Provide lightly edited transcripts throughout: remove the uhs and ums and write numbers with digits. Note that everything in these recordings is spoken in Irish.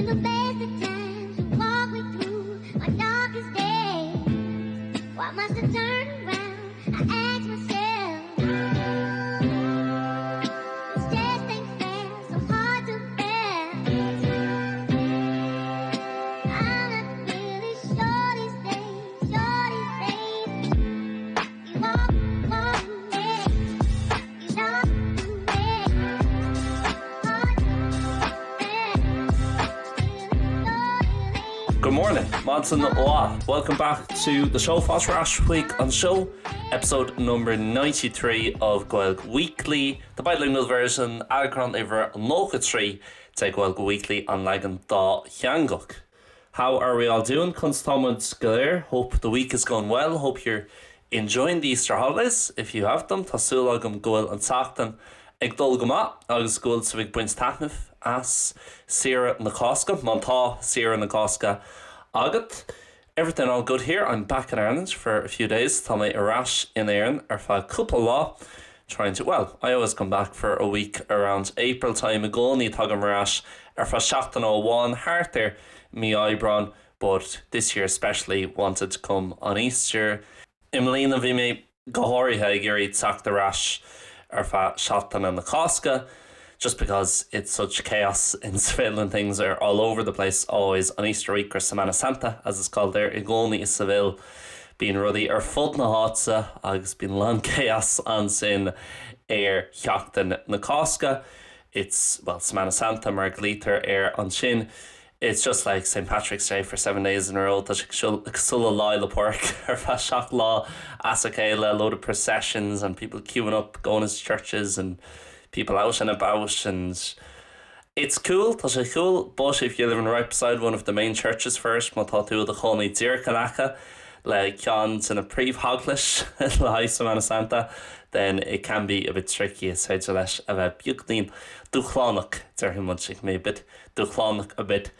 the best of times, you walk me through my darkest days. Why must I turn around? I ask myself. This just ain't fair, so hard to bear. I'm not really sure these days, sure these days. You walk, walk me, you know me. Hard to bear. Good morning, Maidin mhaith. Welcome back to the show Fáilte ar ais chuig an seó, episode number 93 of Gaeilge Weekly, the bilingual version, eagrán uimhir 93 de Gaeilge Weekly an leagan dátheangach. How are we all doing? Conas tá muid go léir? Hope the week is going well. Hope you're enjoying the Easter holidays if you have them. Tá súil agam go bhfuil an tseachtain ag dul go maith agus go bhfuil sibh ag baint taitneamh as saoire na Cásca, má tá saoire na Cásca agat. Everything all good here. I'm back in Ireland for a few days. Tá mé ar ais in Éirinn ar feadh cúpla lá. Trying to, well, I always come back for a week around April time i gcónaí tagaim ar ais ar feadh seachtain amháin thart ar mí Aibreán, but this year especially wanted to come on Easter. I mbliana bhí mé go háirithe ag iarraidh teacht ar ais ar feadh seachtaine na Cásca, just because it's such chaos in Seville and things are all over the place always on Easter week or Semana Santa as it's called there i gcónaí i Seville. Bíonn rudaí ar fud na háite agus bíonn a lán chaos ansin ar sheachtain na Cásca. It's, well, Semana Santa mar a ghlaoitear air ansin. It's just like St Patrick's Day for seven days in a row, tá sé cosúil le Lá Fhéile Pádraig ar feadh seacht lá as a chéile, a load of processions and people queuing up, going to churches and people out and about and it's cool, tá sé cool, but if you're living right beside one of the main churches first, má tá tú i do chónaí díreach in aice le ceann de na príomheaglais le haghaidh Semana Santa, then it can be a bit tricky, is féidir leis a bheith beagnín dúshlánach, déarfaidh muid, it can be a bit dúshlánach a bit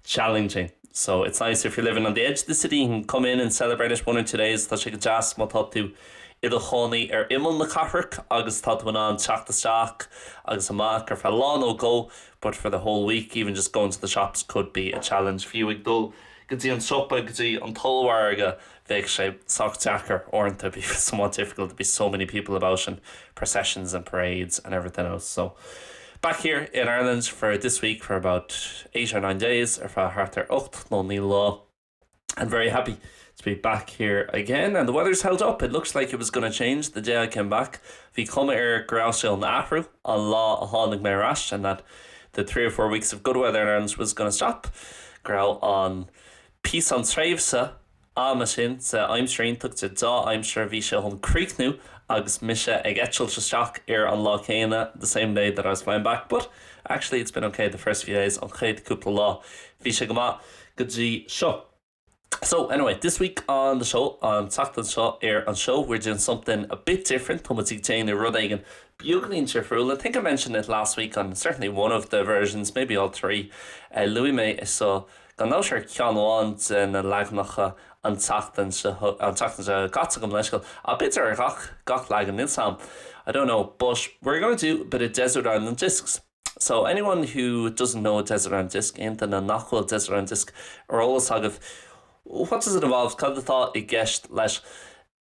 challenging. So it's nice if you're living on the edge of the city, you can come in and celebrate it one or two days, tá sé go deas má tá tú i do chónaí ar imeall na cathrach agus tá tú in ann teacht isteach agus amach ar feadh lá nó dhó, but for the whole week, even just going to the shops could be a challenge. Fiú ag dul go dtí an siopa, go dtí an t-ollmhargadh, bheadh sé sách deacair uaireanta, be somewhat difficult, there'd be so many people about and processions and parades and everything else. So back here in Ireland for this week for about 8 or 9 days ar feadh thart ar 8 nó 9 lá. I'm very happy to be back here again and the weather's held up. It looks like it was going to change the day I came back. Bhí cuma air go raibh sé chun athrú an lá a tháinig mé ar ais and that the 3 or 4 weeks of good weather in Ireland was going to stop. Go raibh an píosa an tréimhse ama sin de aimsir iontach de dea-aimsir bhí sé chun críochnú agus mise ag eitilt isteach ar an lá céanna the same day that I was flying back but actually it's been okay the first few days an chéad cúpla lá bhí sé go maith go dtí seo. So anyway, this week on the show, an tseachtain seo ar an seó, we're doing something a bit different, tá muid ag déanamh rud éigin beagáinín difriúil. I think I mentioned it last week on certainly one of the versions, maybe all three. Uh, luaigh mé é seo gan dabht ar cheann amháin de na leaganacha an tseachtain seo an tseachtain seo caite gabh mo leithscéal ach b'fhéidir ar gach gach leagan níl a fhios agam. I don't know, but we're going to do a bit of Desert Island Discs. So anyone who doesn't know Desert Island Disc, aon duine nach bhfuil Desert Island Disc ar eolas agaibh, what does it involve? Cad atá i gceist leis?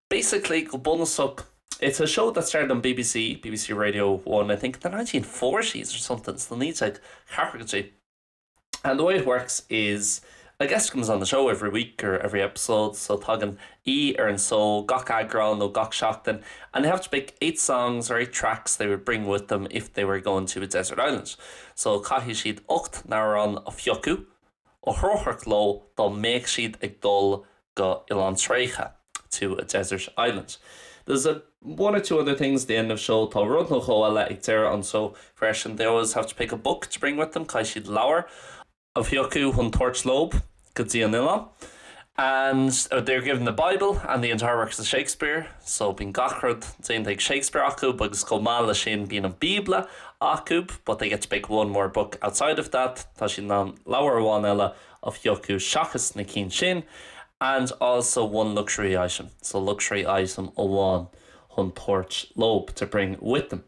Basically, go bunúsach, it's a show that started on BBC, BBC Radio 1, I think in the 1940s or something, sna 1940idí. And the way it works is a guest comes on the show every week or every episode, so tagann aoi ar an seó gach eagrán nó gach seachtain, and they have to pick eight songs or eight tracks they would bring with them if they were going to a desert island. So caithfidh siad ocht n-amhrán a phiocadh a thabharfadh leo dá mbeadh siad ag dul go oileán tréigthe, to a desert island. There's a one or two other things at the end of show, tá rud nó dhó eile ag deireadh an seó freisin, they always have to pick a book to bring with them, caithfidh siad leabhar a phiocadh chun tabhairt leo go dtí an oileán. And they're given the Bible and the entire works of Shakespeare, so bíonn gach rud déanta ag Shakespeare acu agus chomh maith leis sin bíonn an Bíobla acu, but they get to pick one more book outside of that, tá siad in ann leabhar amháin eile a phiocadh seachas na cinn sin, and also one luxury item, so luxury item amháin chun tabhairt leo, to bring with them.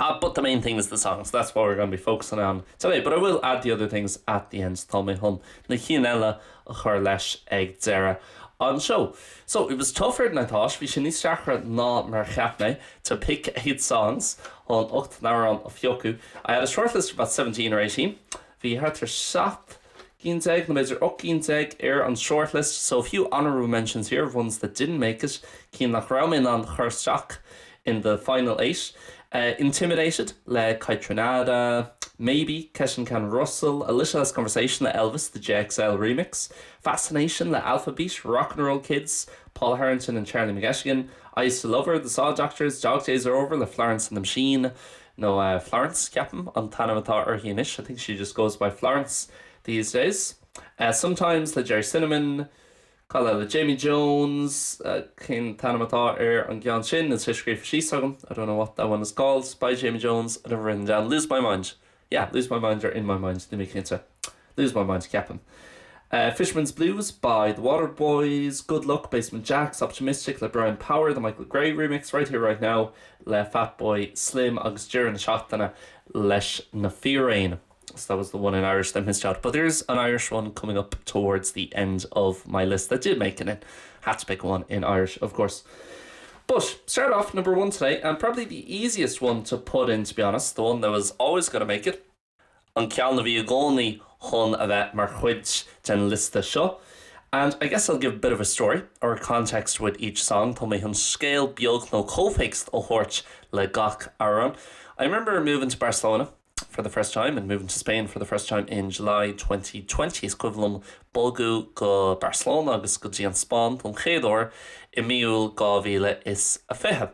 Ah, but the main thing is the songs, that's what we're going to be focusing on today, but I will add the other things at the end tá mé chun na cinn eile a chur leis ag deireadh an seó. So it was tougher than I thought, bhí sé níos deacra ná mar a cheap mé to pick 8 songs chun 8 n-amhrán a phiocadh. I had a shortlist of about 17 or 18, bhí thart ar 17 gcinn nó b'fhéidir 18 gcinn ar an shortlist, so a few honourable mentions here of ones that didn't make it, cinn nach raibh mé in ann chur isteach in the final 8. Uh, Intimidated le Kaytranada, Maybe, Keshan Can Russell, A Little Less Conversation le Elvis, the JXL remix, Fascination le Alphabeat, Rock and Roll Kids, Paul Harrington and Charlie McGettigan, I Used to Love Her, The Saw Doctors, Dog Days Are Over le Florence and the Machine, nó uh, Florence ceapaim an t-ainm atá uirthi anois, I think she just goes by Florence these days. Uh, sometimes le Gerry Cinnamon, Cad eile le Jamie Jones, uh, cén t-ainm atá ar an gceann sin, níl sé scríofa síos agam. I don't know what that one is called by Jamie Jones, I never written down. Lose My Mind. Yeah, Lose My Mind or In My Mind, níl mé cinnte. Lose My Mind ceapaim. Uh, Fisherman's Blues by The Waterboys, Good Luck, Basement Jaxx, Optimistic le Brian Power, the Michael Gray remix, Right Here Right Now le Fatboy Slim agus Deireadh na Seachtaine leis na Fíréin. So that was the one in Irish that missed out. But there's an Irish one coming up towards the end of my list that did make it in. Had to pick one in Irish, of course. But start off number one today, and probably the easiest one to put in, to be honest, the one that was always going to make it. An ceann a bhí i gcónaí chun a bheith mar chuid den liosta seo. And I guess I'll give a bit of a story or context with each song Tá mé chun scéal beag nó comhthéacs a thabhairt le gach amhrán. I remember moving to Barcelona for the first time and moving to Spain for the first time in July 2020 is cuimhin liom bogadh go Barcelona agus go dtí an Spáinn don chéad uair i mí Iúil 2020.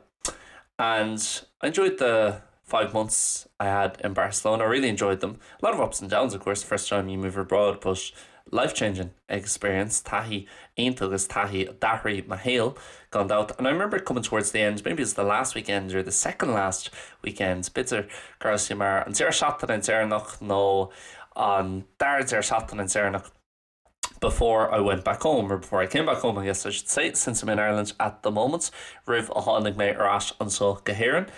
And I enjoyed the 5 months I had in Barcelona. I really enjoyed them. A lot of ups and downs, of course, the first time you move abroad, but life-changing experience taithí iontach agus taithí a d'athraigh mo shaol gan dabht. And I remember coming towards the end, maybe it was the last weekend or the second last weekend, b'fhéidir go raibh sé mar an deireadh seachtaine deireanach nó an dara deireadh seachtaine deireanach before I went back home, or before I came back home, I guess I should say, since I'm in Ireland at the moment, roimh a tháinig mé ar ais anseo go hÉirinn.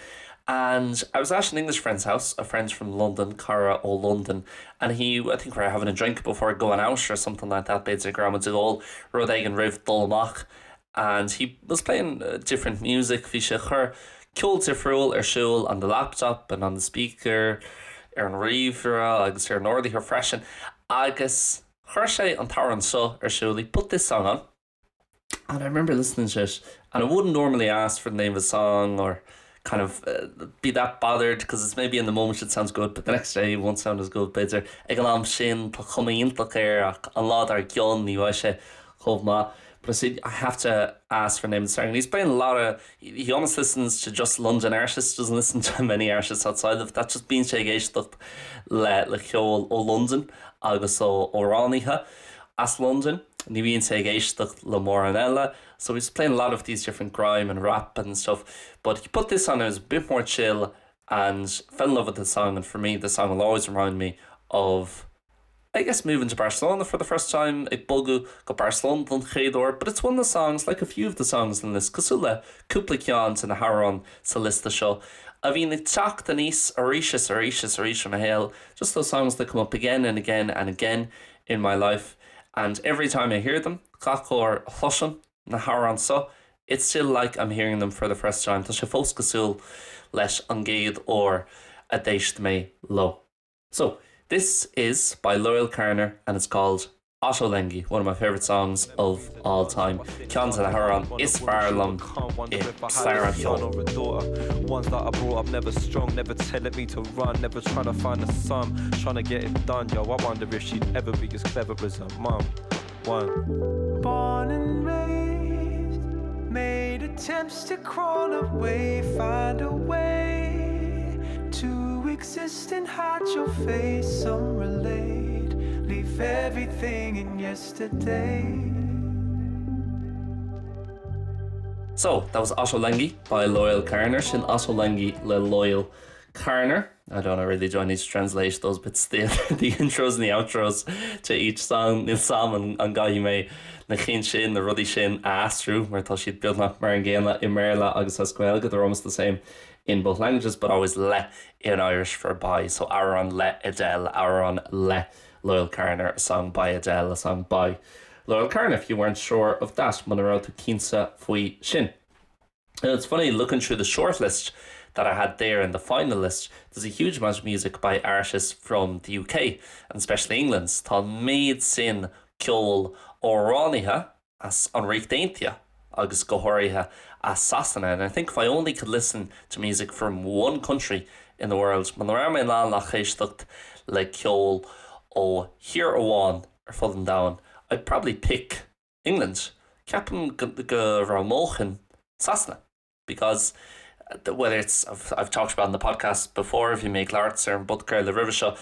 And I was at an English friend's house, a friend from London, cara ó London, and he, I think we were having a drink before going out or something like that, b'fhéidir go raibh muid ag ól rud éigin roimh dul amach, and he was playing uh, different music, bhí sé ag cur ceol difriúil ar siúl on the laptop and on the speaker, ar an ríomhaire agus ar an ardaitheoir freisin, agus chuir sé an t-amhrán seo ar siúl, he put this song on, and I remember listening to it, and I wouldn't normally ask for the name of a song or kind of uh, be that bothered because it's maybe in the moment it sounds good, but the next day it won't sound as good b'fhéidir ag an am sin tá cuma iontach air ach an lá dár gcionn ní bheidh sé chomh maith. But I said I have to ask for the name of the song. And he's playing a lot of he almost listens to just London artists, doesn't listen to many artists outside of that just bíonn sé ag éisteacht le le ceol ó Londain agus ó amhránaithe as Londain. Ní bhíonn sé ag éisteacht le mórán eile. So he's playing a lot of these different grime and rap and stuff. But he put this on, it was a bit more chill and fell in love with the song and for me the song will always remind me of I guess moving to Barcelona for the first time ag bogadh go Barcelona don chéad uair, but it's one of the songs, like a few of the songs in this, cosúil le cúpla ceann de na hamhráin sa liosta seo, a bhíonn ag teacht aníos arís is arís is arís i mo shaol, just those songs that come up again and again and again in my life and every time I hear them, gach uair a chloisim na hamhráin seo, it's still like I'm hearing them for the first time, tá sé fós cosúil leis an gcéad uair a d'éist mé leo. So, this is by Loyle Carner and it's called Ottolenghi, one of my favourite songs of all time. Ceann de na hamhráin is fearr liom i stair an cheoil. Ones that I brought up never strong, never telling me to run, never trying to find a sum, trying to get it done. Yo, I wonder if she'd ever be as clever as her mum. One. Born and raised, made attempts to crawl away, find a way to exist and hide your face. Some relate, leave everything in yesterday. So, that was Ottolenghi by Loyle Carner, sin Ottolenghi le Loyle. Carner. I don't know really do I need to translate those bits the, the intros and the outros to each song Níl 's a'm an, an gcaithfidh mé na cinn sin na rudaí sin a aistriú mar tá siad beagnach mar an gcéanna i mBéarla agus as Gaeilge they're almost the same in both languages but always le in Irish for by so amhrán le Adele amhrán le Loyle Carner a song by Adele a song by Loyle Carner if you weren't sure of that muna raibh tú cinnte faoi sin. And it's funny looking through the shortlist that I had there in the final list, there's a huge amount of music by artists from the UK and especially England. Tá méid sin ceol amhránaithe as an Ríocht Aontaithe agus go háirithe as Sasana and I think if I only could listen to music from one country in the world, muna raibh mé in ann ach éisteacht le ceol ó thír amháin ar fud an domhain, I'd probably pick England. Ceapaim go roghnóinn Sasana because whether it's I've, I've talked about in the podcast before bhí mé ag labhairt ar an bpodchraoladh roimhe seo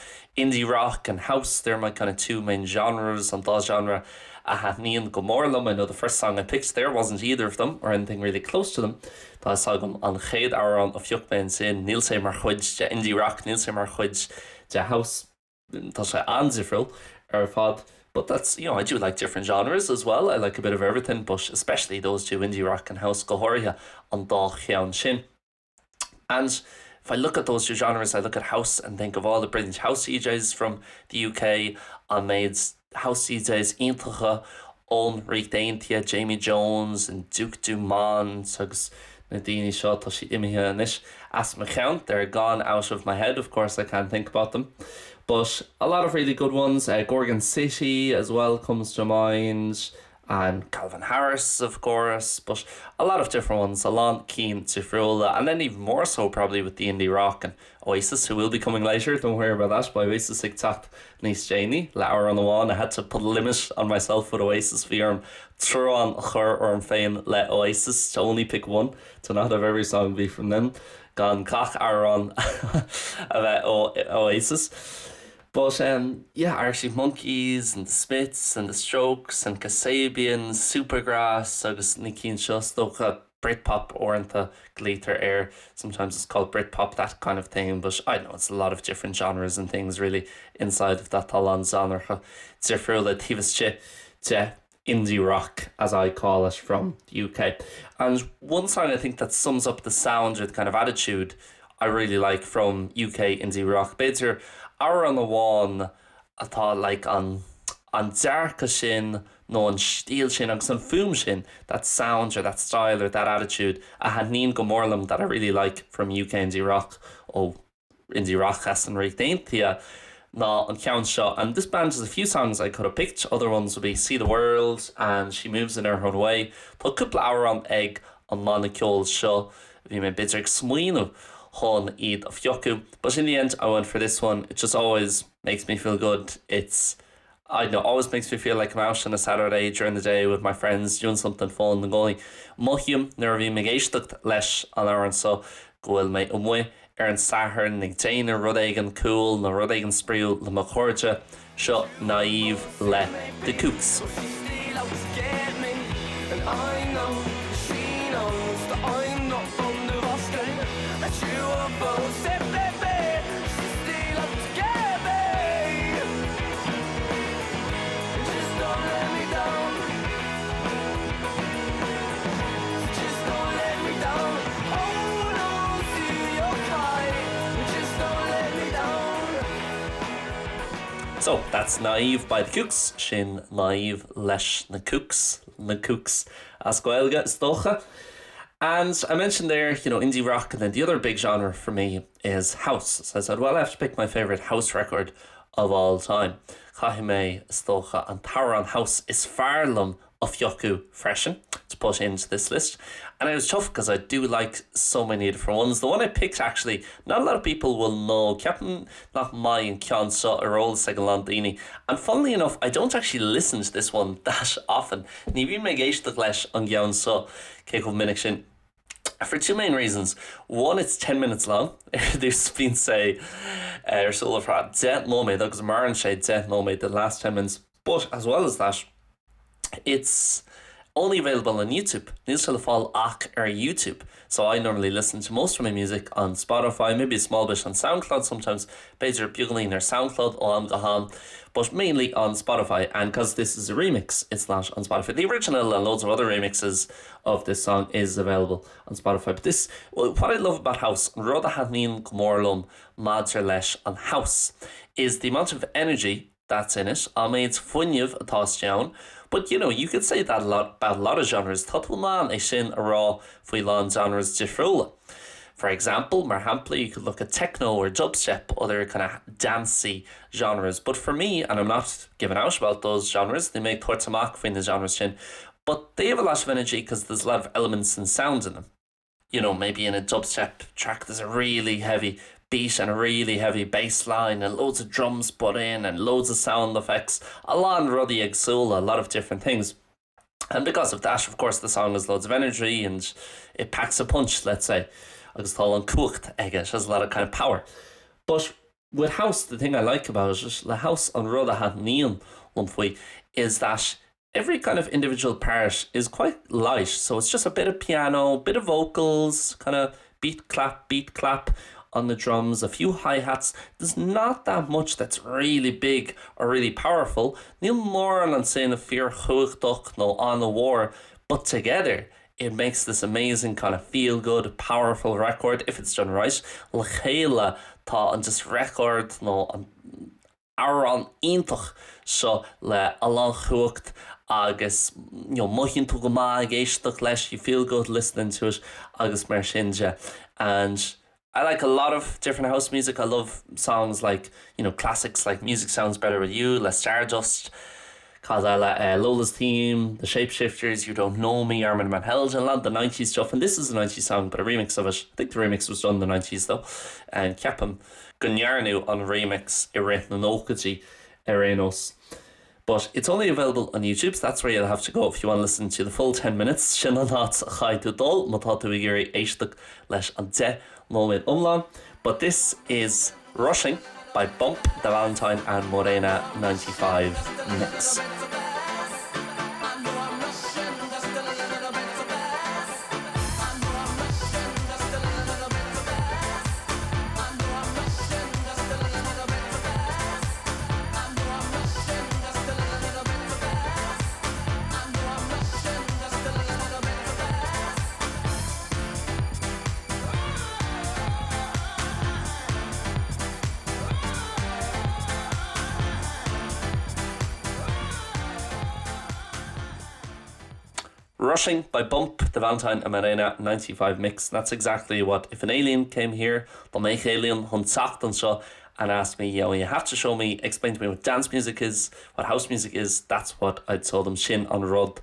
indie rock and house they're my kind of two main genres an dá genre a thaitníonn go mór liom I know the first song I picked there wasn't either of them or anything really close to them Tá a fhios agam an chéad amhrán a phioc mé ansin níl sé mar chuid de indie rock níl sé mar chuid de house Tá sé an-difriúil ar fad but that's you know I do like different genres as well I like a bit of everything but especially those two indie rock and house go háirithe an dá cheann sin. And if I look at those two genres I look at house and think of all the brilliant house DJs from the UK an méid house DJs iontacha ón Ríocht Aontaithe, Jamie Jones and Duke Dumont agus na daoine seo tá siad imithe anois as mo cheann they're gone out of my head of course I can't think about them but a lot of really good ones uh, Gorgon City as well comes to mind and Calvin Harris of course but a lot of different ones a lán cinn difriúla and then even more so probably with the indie rock and Oasis who will be coming later don't worry about that beidh Oasis ag teacht níos déanaí le amhrán amháin I had to put a limit on myself with Oasis bhí orm teorainn a chur orm féin le Oasis to only pick one to not have every song be from them gan gach amhrán a bheith ó Oasis. But um, yeah, Arctic Monkeys and the Smiths and the Strokes and Kasabian, Supergrass agus na cinn seo is dócha Britpop uaireanta glaoitear air. Sometimes it's called Britpop, that kind of thing, but I don't know, it's a lot of different genres and things really inside of that tá a lán seánracha difriúla taobh istigh de indie rock as I call it from the UK. And one song I think that sums up the sound or the kind of attitude I really like from UK indie rock b'fhéidir amhrán amháin atá like an an dearcadh sin nó an stíl sin agus an fuaim sin that sound or that style or that attitude a thaitníonn go mór liom that I really like from UK indie rock ó indie rock as an Ríocht Aontaithe ná an ceann seo and this band has a few songs I could have picked other ones would be See the World and She Moves in Her Own Way Tá cúpla amhrán ag an mbanna ceoil seo bhí mé b'fhéidir ag smaoineamh chun iad a phiocadh but in the end I went for this one it just always makes me feel good it's I don't know always makes me feel like I'm out on a Saturday during the day with my friends doing something fun i gcónaí mothaím nuair a bhím ag éisteacht leis an amhrán seo go bhfuil mé amuigh ar an Satharn ag déanamh rud éigin cool nó rud éigin spraíúil le mo chairde seo Naive le The Kooks. So that's Naive by The Kooks, sin Naive leis na Kooks, na Kooks as Gaeilge is dócha. And I mentioned there, you know, indie rock and then the other big genre for me is house. So I said, well, I have to pick my favorite house record of all time. Caithfidh mé is dócha an t-amhrán house is fearr liom a phiocadh freisin to put into this list. And it was tough because I do like so many different ones. The one I picked actually, not a lot of people will know Ceapaim nach mbeidh an ceann seo ar eolas ag a lán daoine. And funnily enough, I don't actually listen to this one that often. Ní bhím ag éisteacht leis an gceann seo cé chomh minic sin. For two main reasons. One, it's 10 minutes long. Ar dtús bíonn sé ar siúl ar feadh 10 nóiméad agus maireann sé 10 nóiméad the last 10 minutes. But as well as that, it's only available on YouTube. Níl sé le fáil ach ar YouTube. So I normally listen to most of my music on Spotify, maybe a small bit on SoundCloud sometimes, b'fhéidir beagáinín ar SoundCloud ó am go ham, but mainly on Spotify and because this is a remix, it's not on Spotify. The original and loads of other remixes of this song is available on Spotify. But this, what I love about house, an rud a thaitníonn go mór liom maidir leis an house, is the amount of energy that's in it, an méid fuinnimh atá istigh ann, but you know, you could say that a lot about a lot of genres, tá tú in ann é sin a rá faoi a lán genres difriúla. For example, mar shampla, you could look at techno or dubstep, other kind of dancey genres, but for me, and I'm not giving out about those genres, níl mé ag tabhairt amach faoi na genres sin, but they have a lot of energy because there's a lot of elements and sounds in them. You know, maybe in a dubstep track there's a really heavy beat and a really heavy bass line and loads of drums put in and loads of sound effects, a lán rudaí éagsúla, a lot of different things. And because of that, of course, the song has loads of energy and it packs a punch, let's say. Agus tá an cumhacht aige, it has a lot of kind of power. But with house, the thing I like about it, le house an rud a thaitníonn liom faoi, is that every kind of individual part is quite light. So it's just a bit of piano, bit of vocals, kind of beat clap, beat clap on the drums, a few hi-hats. There's not that much that's really big or really powerful. Níl mórán ansin fíorchumhachtach nó an-mhór, but together it makes this amazing kind of feel good, powerful record if it's done right. Le chéile tá an just record nó an amhrán iontach seo le a lán chumhacht agus you know mothaíonn tú go maith ag éisteacht leis, you feel good listening to it agus mar sin de. And I like a lot of different house music. I love songs like, you know, classics like Music Sounds Better With You le Stardust, cad eile, eh, Lola's Theme, The Shapeshifters, You Don't Know Me, Armin van Helden, a lot of the 90s stuff, and this is a 90s song but a remix of it. I think the remix was done in the 90s though, and ceapaim go ndearnadh an remix i rith na nóchaidí ar aon nós. But it's only available on YouTube, so that's where you'll have to go if you want to listen to the full 10 minutes. Sin an áit a chaithfidh tú dul má tá tú ag iarraidh éisteacht leis an 10 nóiméad iomlán. But this is Rushing by Bump, The Valentine and Morena 95 Mix. Rushing by Bump, The Valentine and Morena 95 Mix. That's exactly what if an alien came here, dá mbeadh alien chun teacht anseo and asked me, you know, you have to show me, explain to me what dance music is, what house music is, that's what I'd tell them sin an rud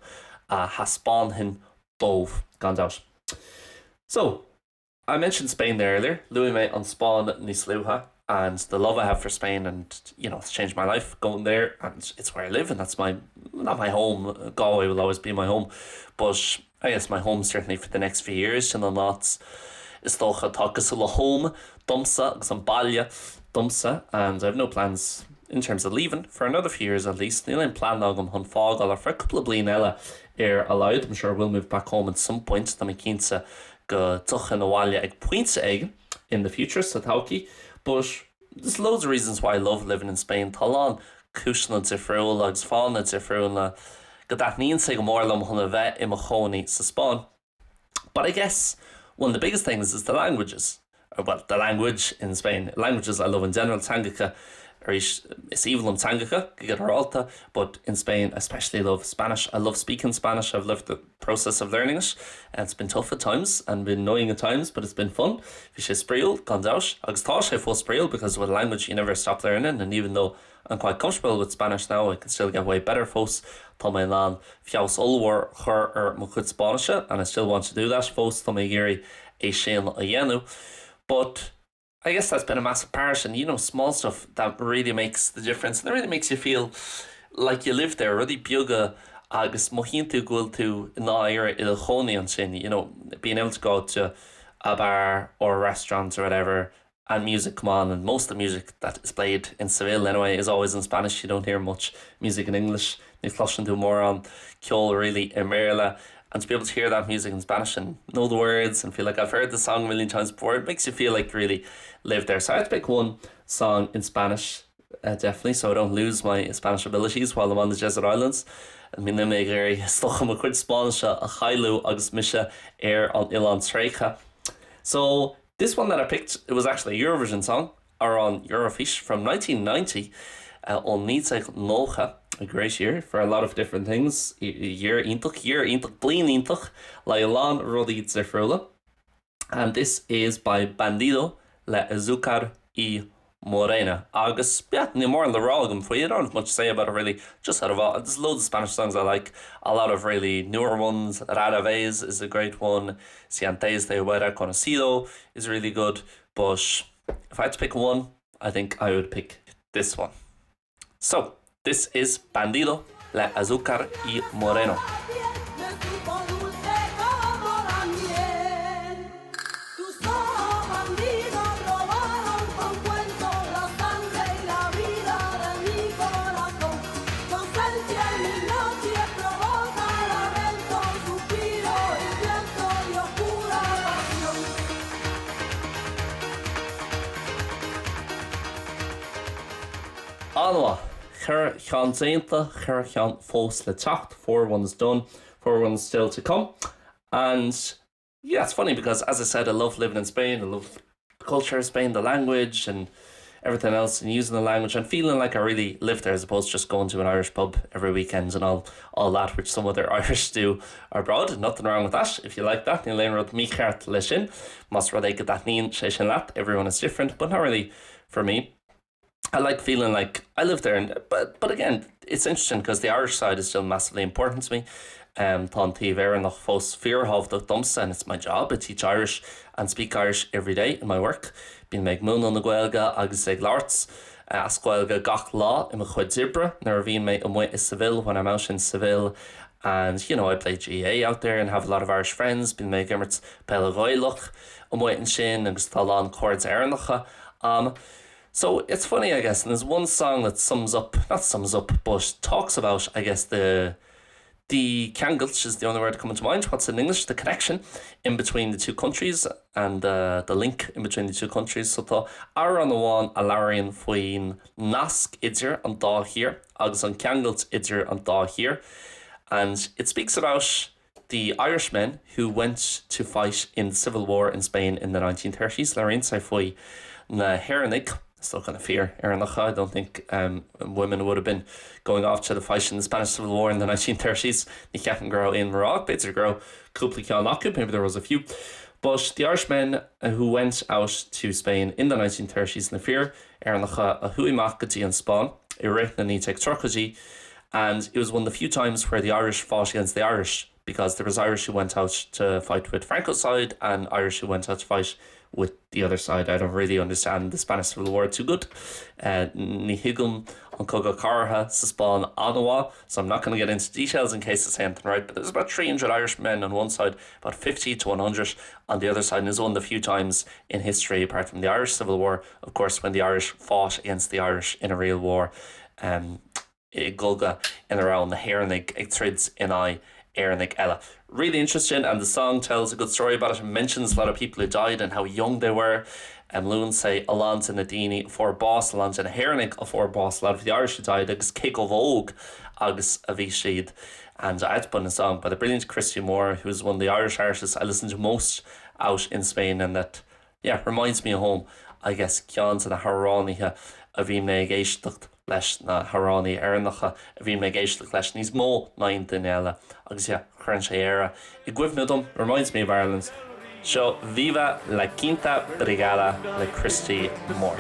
a thaispeánfainn dóibh, gan dabht. So, I mentioned Spain there earlier, luaigh mé an Spáinn níos luaithe and the love I have for Spain and, you know, it's changed my life going there and it's where I live and that's my, not my home, Galway will always be my home, but I guess my home certainly for the next few years, sin an áit is dócha atá cosúil le home domsa agus an baile domsa and I have no plans in terms of leaving for another few years at least. Níl aon plean agam chun fágáil ar feadh cúpla bliain eile ar a laghad. I'm sure I will move back home at some point, tá mé cinnte go dtiocfainn abhaile ag pointe éigin in the future, sa todhchaí. But there's loads of reasons why I love living in Spain. Tá a lán cúiseanna difriúla agus fáthanna difriúla go dtaitníonn sé go mór liom chun a bheith i mo chónaí sa Spáinn. But I guess one of the biggest things is the languages. Well, the language in Spain. Languages I love in general, teangacha arís is aoibhinn liom teangacha go ginearálta, but in Spain I especially love Spanish. I love speaking Spanish. I've loved the process of learning it. It's been tough at times and been annoying at times, but it's been fun. Bhí sé spraíúil gan dabht agus tá sé fós spraíúil because with language you never stop learning and even though I'm quite comfortable with Spanish now, I can still get way better fós tá mé in ann feabhas ollmhór a chur ar mo chuid Spáinnise and I still want to do that fós tá mé ag iarraidh é sin a dhéanamh. But I guess that's been a massive part and you know small stuff that really makes the difference and that really makes you feel like you live there, rudaí beaga agus mothaíonn tú go bhfuil tú i ndáiríre i do chónaí ansin, you know, being able to go to a bar or a restaurant or whatever and music come on and most of the music that is played in Seville anyway is always in Spanish, you don't hear much music in English, ní chloiseann tú mórán ceoil really i mBéarla. And to be able to hear that music in Spanish and know the words and feel like I've heard the song a million times before, it makes you feel like you really live there. So I had to pick one song in Spanish uh, definitely so I don't lose my Spanish abilities while I'm on the Desert Islands. Níl mé ag iarraidh is dócha mo chuid Spáinnise a chailleadh agus mise ar an oileán tréigthe. So this one that I picked, it was actually a Eurovision song, amhrán Eoraifíse from 1990 uh, ó 1990, a great year for a lot of different things. Year iontach, year iontach, bliain iontach le a lán rudaí difriúla. And this is by Bandido le Azúcar y Morena. Agus yeah, níl mórán le rá agam faoi. I don't have much to say about it really. Just out of all, there's loads of Spanish songs I like. A lot of really newer ones. Rara Vez is a great one. Si antes te hubiera conocido is really good. But if I had to pick one, I think I would pick this one. So this is Bandido le Azúcar y Moreno. An-mhaith. Ceithre cheann déanta, ceithre cheann fós le teacht, 4 ones done, 4 ones still to come. And yeah, it's funny because as I said, I love living in Spain, I love the culture of Spain, the language and everything else and using the language and feeling like I really live there as opposed to just going to an Irish pub every weekend and all all that which some other Irish do abroad. Nothing wrong with that if you like that. Níl aon rud mícheart leis sin. Más rud é go dtaitníonn sé sin leat, everyone is different, but not really for me. I like feeling like I live there and but but again it's interesting because the Irish side is still massively important to me. Um, tá an taobh Éireannach fós fíorthábhachtach domsa and it's my job. I teach Irish and speak Irish every day in my work. Bím ag múineadh na Gaeilge agus ag labhairt uh, as Gaeilge gach lá i mo chuid oibre nuair a bhíonn mé amuigh i Seville when I'm out in Seville and you know I play GAA out there and have a lot of Irish friends. Bíonn mé ag imirt peile Ghaelach amuigh ansin agus tá a lán cairde Éireannacha agam. So it's funny I guess and there's one song that sums up not sums up but talks about I guess the the ceangailt is the only word coming to mind what's in English the connection in between the two countries and uh, the link in between the two countries so tá amhrán amháin a labhraíonn faoin nasc idir an dá thír agus an ceangailt idir an dá thír and it speaks about the Irishmen who went to fight in the civil war in Spain in the 1930s labhraíonn sé faoi na hÉireannaigh still kind of fir Éireannacha I don't think um, women would have been going off to the fight in the Spanish Civil War in the 1930s ní cheapaim go raibh aon mná b'fhéidir go raibh cúpla ceann acu maybe there was a few. But the Irishmen who went out to Spain in the 1930s na fir Éireannacha a chuaigh amach go dtí an Spáinn i rith na 1930idí and it was one of the few times where the Irish fought against the Irish because there was Irish who went out to fight with Franco's side and Irish who went out to fight with the other side. I don't really understand the Spanish Civil War too good. Uh, ní thuigim an Cogadh Cathartha sa Spáinn an-mhaith, so I'm not going to get into details in case it's anything right, but there's about 300 Irishmen on one side, about 50 to 100 on the other side, and it's one of the few times in history, apart from the Irish Civil War, of course, when the Irish fought against the Irish in a real war. Um, i gcogadh ina raibh na hÉireannaigh ag troid in aghaidh Éireannaigh eile. Really interesting and the song tells a good story about it and mentions a lot of people who died and how young they were. Um, luann sé a lán de na daoine a fuair bás, a lán de na hÉireannaigh a fuair bás, a lot of the Irish who died agus cé chomh hóg agus a bhí siad. And I had to put in a song by the brilliant Christy Moore, who is one of the Irish artists I listen to most out in Spain and that yeah, reminds me of home, I guess ceann de na hamhránaithe a bhíonn mé ag éisteacht leis na hamhránaithe Éireannacha a bhíonn mé ag éisteacht leis níos mó ná aon duine eile agus yeah, cuireann sé Éire i gcuimhne dom, reminds me of Ireland. Seo Viva la Quinta Brigada le Christy Moore.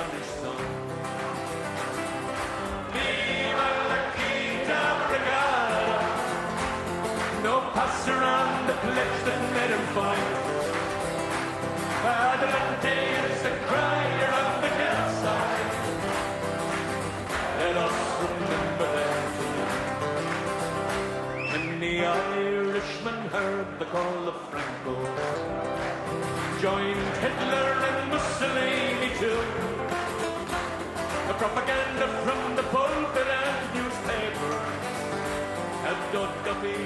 Call of Franco Joined Hitler and Mussolini too The propaganda from the pulpit and newspaper Helped O'Duffy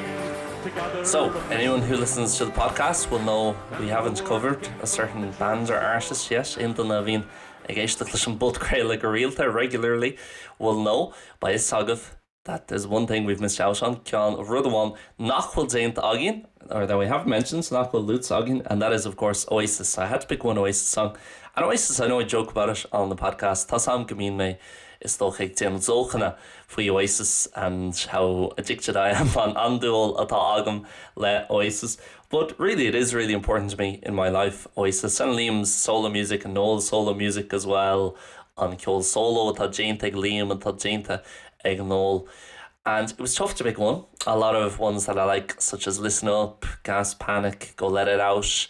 to So, anyone who listens to the podcast will know we haven't covered a certain band or artist yet aon duine a bhíonn ag éisteacht leis an bpodchraoladh go rialta regularly will know beidh a fhios agaibh that there's one thing we've missed out on ceann rud amháin nach bhfuil déanta againn or that we haven't mentioned nach bhfuil luaite againn and that is of course Oasis. I had to pick one Oasis song and Oasis I know I joke about it on the podcast Tá a fhios agam go mbíonn mé is dócha ag déanamh jócanna faoi Oasis and how addicted I am an andúil atá agam le Oasis. But really it is really important to me in my life Oasis and Liam's solo music and Noel's solo music as well an ceol solo atá déanta ag Liam atá déanta ag Noel. And it was tough to pick one. A lot of ones that I like such as Listen Up, Gas Panic, Go Let It Out.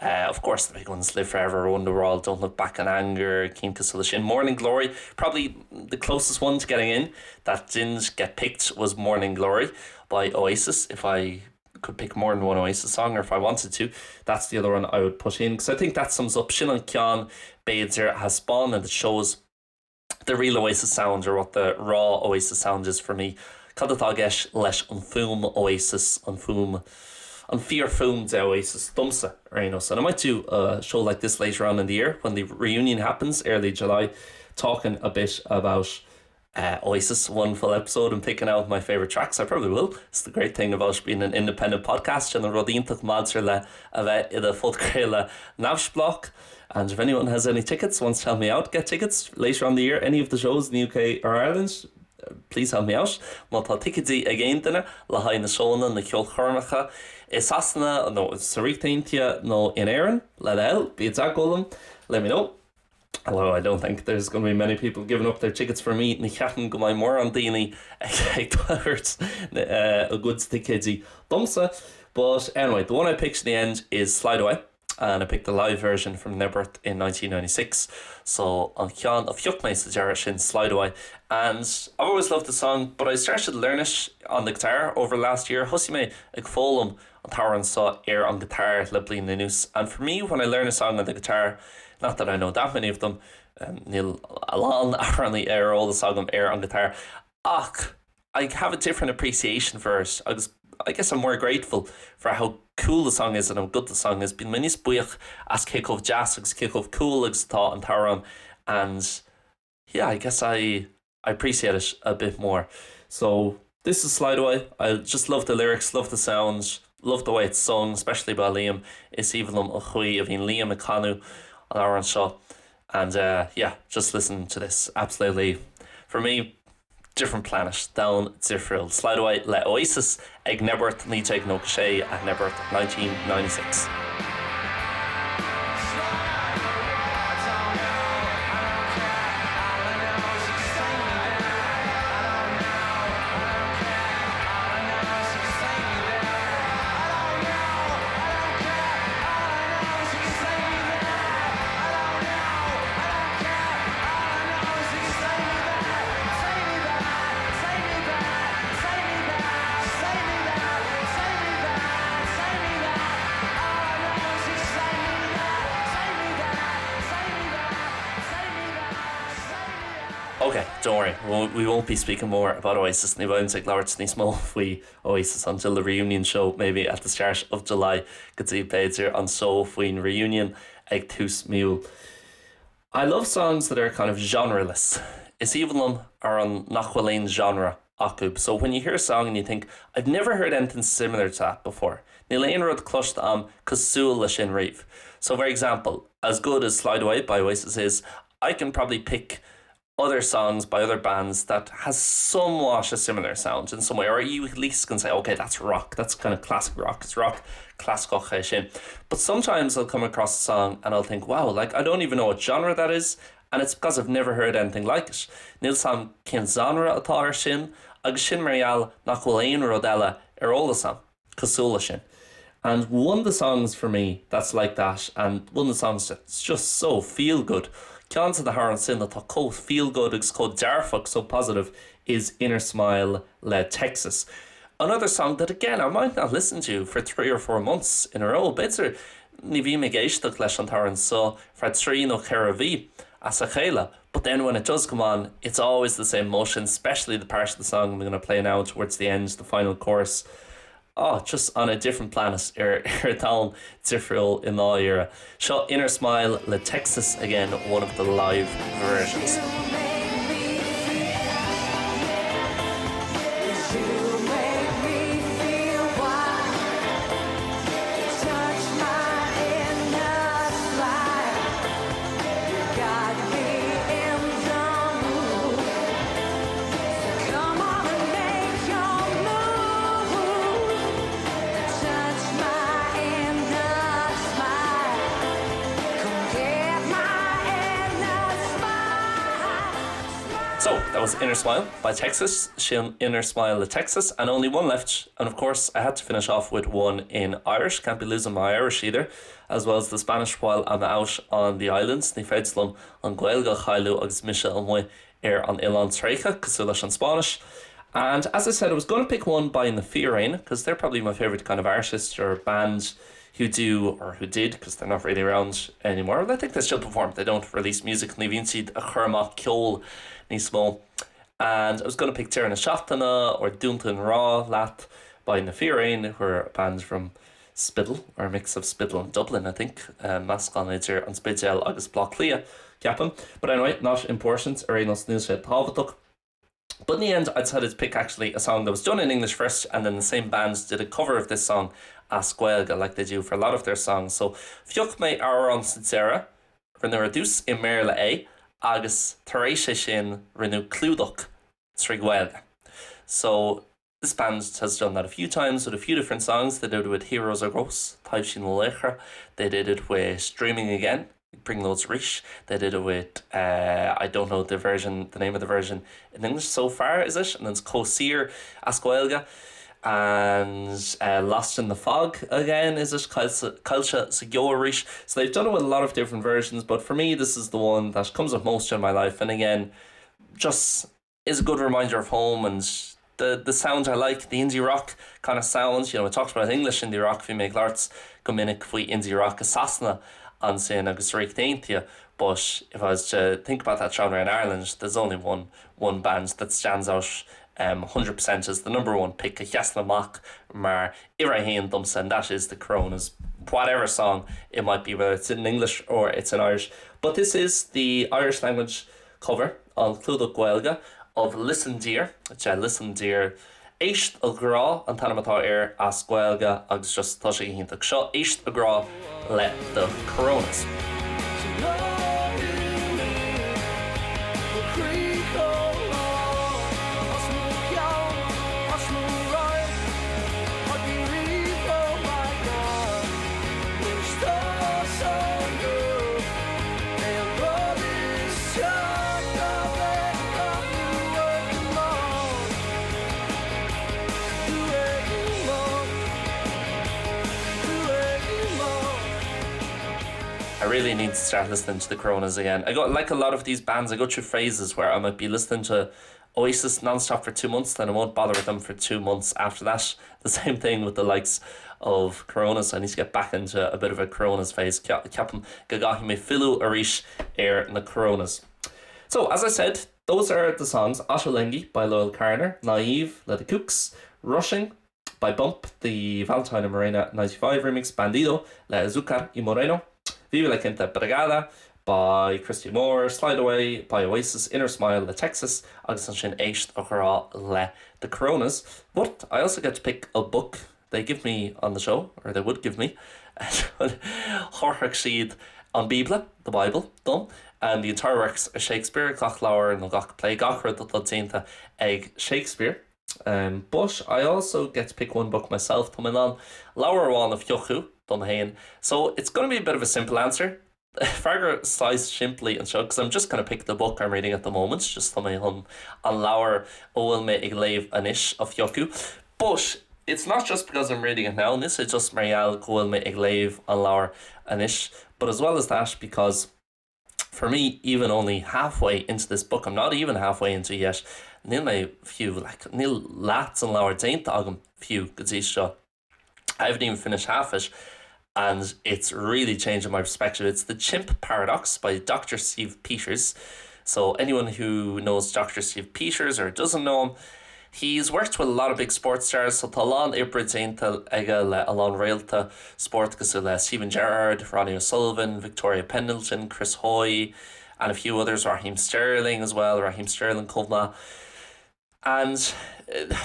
Uh, of course the big ones Live Forever, Wonderwall, Don't Look Back in Anger, Cinn cosúil leis sin, Morning Glory, probably the closest one to getting in that didn't get picked was Morning Glory by Oasis. If I could pick more than one Oasis song or if I wanted to, that's the other one I would put in because I think that sums up sin an ceann b'fhéidir a thaispeánann that shows the real Oasis sound or what the raw Oasis sound is for me. Cad atá i gceist leis an fuaim Oasis an fuaim an fíorfhuaim de Oasis domsa ar aon nós. And I might do a show like this later on in the year when the reunion happens early July talking a bit about uh, Oasis one full episode and picking out my favorite tracks I probably will. It's the great thing about being an independent podcast sin an rud iontach maidir le a bheith i do phodchraoladh neamhspleách. And if anyone has any tickets wants to help me out get tickets later on the year any of the shows in the UK or Ireland please help me out. Má tá ticéidí ag aon duine le haghaidh na seónna na ceolchoirmeacha i Sasana nó sa Ríocht Aontaithe nó in Éirinn le do thoil bí i dteagmháil liom let me know. Although I don't think there's going to be many people giving up their tickets for me ní cheapaim go mbeidh mórán daoine ag tabhairt a gcuid ticéidí domsa. But anyway, the one I picked in the end is Slide Away and I picked the live version from Knebworth in 1996. So an ceann a phioc mé sa deireadh sin Slide Away. And I've always loved the song, but I started to learn it on the guitar over last year. Thosaigh mé ag foghlaim an t-amhrán seo ar an guitar le bliain anuas. And for me, when I learn a song on the guitar, not that I know that many of them, um, níl a lán amhráin ar eolas agam ar an guitar, ach I have a different appreciation for it agus I guess I'm more grateful for how cool the song is and how good the song is. Bíonn mé níos buíoch as cé chomh deas agus cé chomh cool agus atá an t-amhrán and yeah, I guess I I appreciate it a bit more. So this is Slide Away. I just love the lyrics, love the sounds, love the way it's sung, especially by Liam. Is aoibhinn liom an chaoi a bhíonn Liam ag canadh an amhrán seo and uh, yeah, just listen to this. Absolutely for me different planet, domhan difriúil. Slide Away le Oasis ag Knebworth 1996 at Knebworth 1996. Ok, don't worry, we won't be speaking more about Oasis ní bheimid ag labhairt níos mó faoi Oasis until the reunion show maybe at the start of July go dtí b'fhéidir an seó faoin reunion ag tús mí Iúil. I love songs that are kind of genreless. Is aoibhinn liom amhráin nach bhfuil aon genre acu. So when you hear a song and you think, I've never heard anything similar to that before. Níl aon rud cloiste agam cosúil leis sin riamh. So for example, as good as Slide Away by Oasis is, I can probably pick other songs by other bands that has somewhat a similar sound in some way or you at least can say okay that's rock that's kind of classic rock it's rock clasaiceach é sin but sometimes I'll come across a song and I'll think wow like I don't even know what genre that is and it's because I've never heard anything like it Níl a fhios agam cén genre atá ar sin agus sin mar gheall nach bhfuil aon rud eile ar eolas agam cosúil leis sin. And one of the songs for me that's like that and one of the songs that's just so feel good, ceann de na hamhráin sin atá chomh feel good agus chomh dearfach, so positive, is Inner Smile le Texas. Another song that again I might not listen to for 3 or 4 months in a row, b'fhéidir ní bhím ag éisteacht leis an t-amhrán seo feadh trí nó ceithre mhí as a chéile, but then when it does come on, it's always the same emotion, especially the part of the song I'm going to play now towards the end, the final chorus. oh, just on a different planet ar ar domhan difriúil i ndáiríre. Seo Inner Smile le Texas again, one of the live versions. So that was Inner Smile by Texas sin Inner Smile le Texas and only one left and of course I had to finish off with one in Irish can't be losing my Irish either as well as the Spanish while I'm out on the islands ní féidir liom an Ghaeilge a chailleadh agus mise amuigh ar an oileán tréigthe cosúil leis an Spáinnis. And as I said, I was going to pick one by Na Fíréin, because they're probably my favorite kind of artist or band who do or who did because they're not really around anymore. I think they still perform. They don't release music ní bhíonn siad ag cur amach ceol níos mó. And I was going to pick Deireadh na Seachtaine or Dúnta i nGrá Leat by Na Fíréin, who are a band from Spiddal or a mix of Spiddal and Dublin, I think, meascán idir an Spidéal agus Baile Átha Cliath, ceapaim. But anyway, not important, ar aon nós níl sé tábhachtach. But in the end, I decided to pick actually a song that was done in English first and then the same band did a cover of this song as Gaeilge like they do for a lot of their songs. So phioc mé amhrán sa deireadh, rinneadh ar dtús i mBéarla é agus tar éis é sin rinneadh clúdach trí Ghaeilge. So This band has done that a few times with a few different songs. They did it with Heroes Are Gross, Taibhsí na Laochra. They did it with Dreaming Again, Brionglóid Arís. They did it with uh, I don't know the version, the name of the version in English so far is it? And then it's Chomh Saor as Gaeilge. And uh, Lost in the Fog again is it Caillte sa Gheo Arís. So they've done it with a lot of different versions, but for me this is the one that comes up most in my life and again just is a good reminder of home and the the sound I like, the indie rock kind of sounds, you know, I talked about English indie rock, bhí mé ag labhairt go minic faoi indie rock i Sasana ansin agus sa Ríocht Aontaithe, but if I was to think about that genre in Ireland, there's only one one band that stands out um 100% as the number one pick a sheasann amach mar uimhir a haon domsa and that is the Coronas whatever song it might be whether it's in English or it's in Irish but this is the Irish language cover an clúdach Gaeilge of Listen Dear, de Listen Dear, Éist a Ghrá an t-ainm atá air as Gaeilge agus just tá sé go hiontach. Seo Éist a Ghrá le The Coronas. I really need to start listening to the Coronas again. I got like a lot of these bands, I go through phases where I might be listening to Oasis nonstop for two months, then I won't bother with them for two months after that. The same thing with the likes of Coronas. I need to get back into a bit of a Coronas phase. Ceapaim go gcaithfidh mé filleadh arís ar na Coronas. So, as I said, those are the songs Ottolenghi by Loyle Carner, Naive le The Kooks, Rushing by Bump, the Valentine and Morena 95 remix, Bandido le Azúcar y Moreno, Viva la Quinta Brigada by Christy Moore, Slide Away by Oasis, Inner Smile le Texas agus ansin Éist a Ghrá le The Coronas. But I also get to pick a book they give me on the show, or they would give me, thabharfadh siad an Bíobla, the Bible, dom, and the entire works of Shakespeare, gach leabhar nó gach play, gach rud atá déanta ag Shakespeare. Um, but I also get to pick one book myself, tá mé in ann leabhar amháin a phiocadh dom féin. So it's gonna be a bit of a simple answer. Freagra saghas simplí anseo, because I'm just gonna pick the book I'm reading at the moment, just tá mé chun an leabhar a bhfuil mé ag léamh anois a phiocadh. But it's not just because I'm reading it now, níl sé just mar gheall go bhfuil mé ag léamh an leabhar anois, but as well as that because for me even only halfway into this book, I'm not even halfway into it yet, níl mé fiú, like, níl leath den leabhar déanta agam fiú go dtí seo. I haven't even finished half it and it's really changing my perspective. It's The Chimp Paradox by Dr. Steve Peters. So anyone who knows Dr. Steve Peters or doesn't know him, He's worked with a lot of big sports stars, so tá a lán oibre déanta aige le a lán réalta spóirt cosúil le Steven Gerrard, Ronnie O'Sullivan, Victoria Pendleton, Chris Hoy and a few others, Raheem Sterling as well, Raheem Sterling chomh maith. And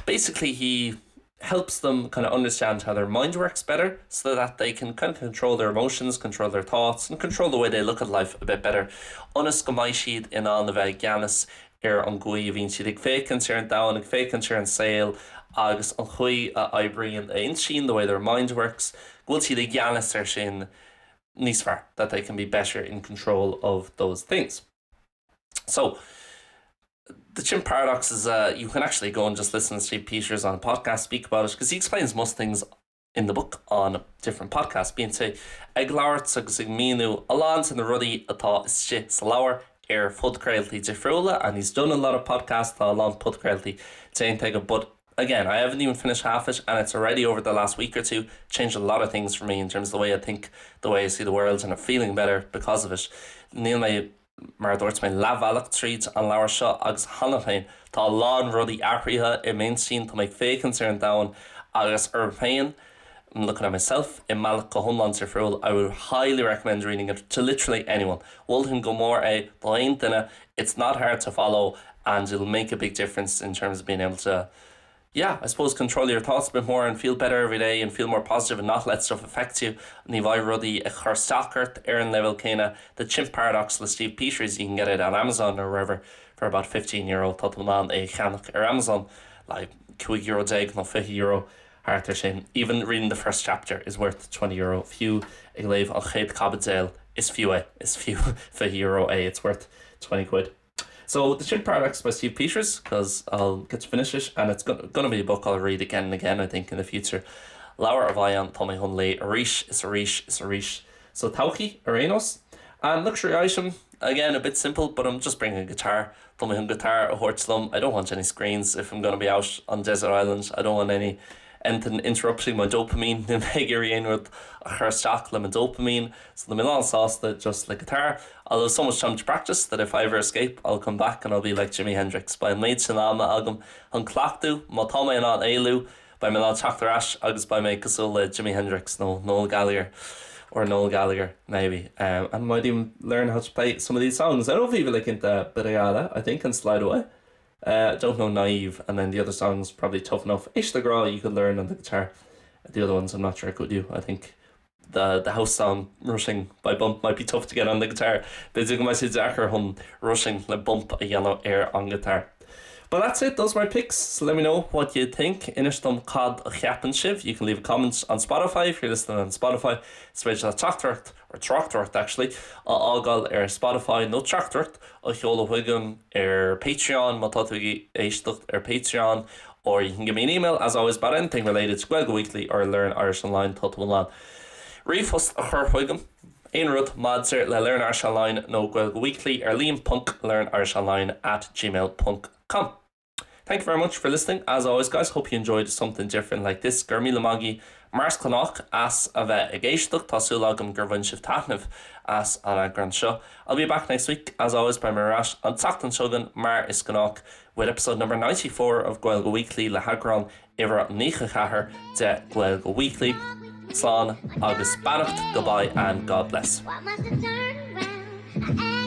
basically he helps them kind of understand how their mind works better so that they can kind of control their emotions, control their thoughts and control the way they look at life a bit better. Ionas go mbeidh siad in ann a bheith i gceannas ar an gcaoi a bhíonn siad ag féachaint ar an domhan, ag féachaint ar an saol agus an chaoi a oibríonn a intinn, the way their mind works, go bhfuil siad i gceannas ar sin níos fearr, that they can be better in control of those things. So, the Chimp Paradox is uh, you can actually go and just listen to Steve Peters on a podcast speak about it because he explains most things in the book on different podcasts. Bíonn sé ag labhairt agus ag míniú a lán de na rudaí atá istigh sa leabhar ar phodchraoltaí difriúla and he's done a lot of podcasts tá a lán podchraoltaí déanta aige but again I haven't even finished half it and it's already over the last week or two changed a lot of things for me in terms of the way I think, the way I see the world and I'm feeling better because of it. Níl mé Mar a dúirt mé, leathbhealach tríd an leabhar seo agus cheana féin tá a lán rudaí athraithe i m'intinn, tá mé ag féachaint ar an domhan agus orm féin, I'm looking at myself, i mbealach go hiomlán difriúil. I would highly recommend reading it to literally anyone. Mholfainn go mór é d'aon duine, it's not hard to follow and it'll make a big difference in terms of being able to yeah, I suppose control your thoughts a bit more and feel better every day and feel more positive and not let stuff affect you. Ní bheidh rudaí ag cur isteach ort ar an leibhéal céanna. The Chimp Paradox le Steve Peters, you can get it on Amazon or wherever for about €15. Tá tú in ann é a cheannach ar Amazon le €15 nó €20 thart ar sin. Even reading the first chapter is worth €20. Fiú ag léamh an chéad chaibidil is fiú é, is fiú €20 é, it's worth 20 quid. So The Chimp Paradox by Steve Peters because I'll get to finish it and it's gonna be a book I'll read again and again I think in the future. Leabhar a bheidh ann tá mé chun léamh arís is arís is arís sa todhchaí ar aon nós. And luxury item, again a bit simple but I'm just bringing a guitar. Tá mé chun guitar a thabhairt liom. I don't want any screens if I'm gonna be out on desert island. I don't want any anything interrupting my dopamine Níl mé ag iarraidh aon rud a chur isteach le mo dopamine so tá mé lánsásta just le guitar. I'll have so much time to practice that if I ever escape I'll come back and I'll be like Jimi Hendrix. Beidh an méid sin ama agam chun cleachtadh, má tá mé in ann éalú, beidh mé in ann teacht ar ais agus beidh mé cosúil le Jimi Hendrix nó Noel Gallagher or Noel Gallagher maybe um, and might even learn how to play some of these songs. I know Viva La Quinta Brigada, I think, and Slide Away. Uh, don't know Naive and then the other songs probably tough enough. Éist le Grá you could learn on the guitar. The other ones I'm not sure I could do. I think the the house song Rushing by Bump might be tough to get on the guitar. B'fhéidir go mbeidh sé deacair chun Rushing le Bump a dhéanamh ar an guitar. But that's it, those are my picks, so let me know what you think. Inis dom cad a cheapann sibh. You can leave a comment on Spotify if you're listening on Spotify. Is féidir leat teachtaireacht, or tráchtaireacht actually, a fhágáil ar Spotify nó teachtaireacht a sheoladh chugam ar Patreon má tá tú ag éisteacht ar Patreon or you can give me an email as always about anything related to Gaeilge Weekly or Learn Irish Online tá tú in ann ríomhphost a chur chugam aon rud maidir le Learn Irish Online nó Gaeilge Weekly ar liam ponc learnirishonline at gmail ponc com. Thank you very much for listening as always guys, hope you enjoyed something different like this. Go raibh míle maith agaibh mar is gnách as a bheith ag éisteacht, tá súil agam gur bhain sibh taitneamh as an eagrán seo. I'll be back next week as always beidh mé ar ais an tseachtain seo chugainn mar is gnách with episode number 94 of Gaeilge Weekly le heagrán uimhir 94 de Gaeilge Weekly. Slán agus beannacht, goodbye and God bless. Why must I turn around?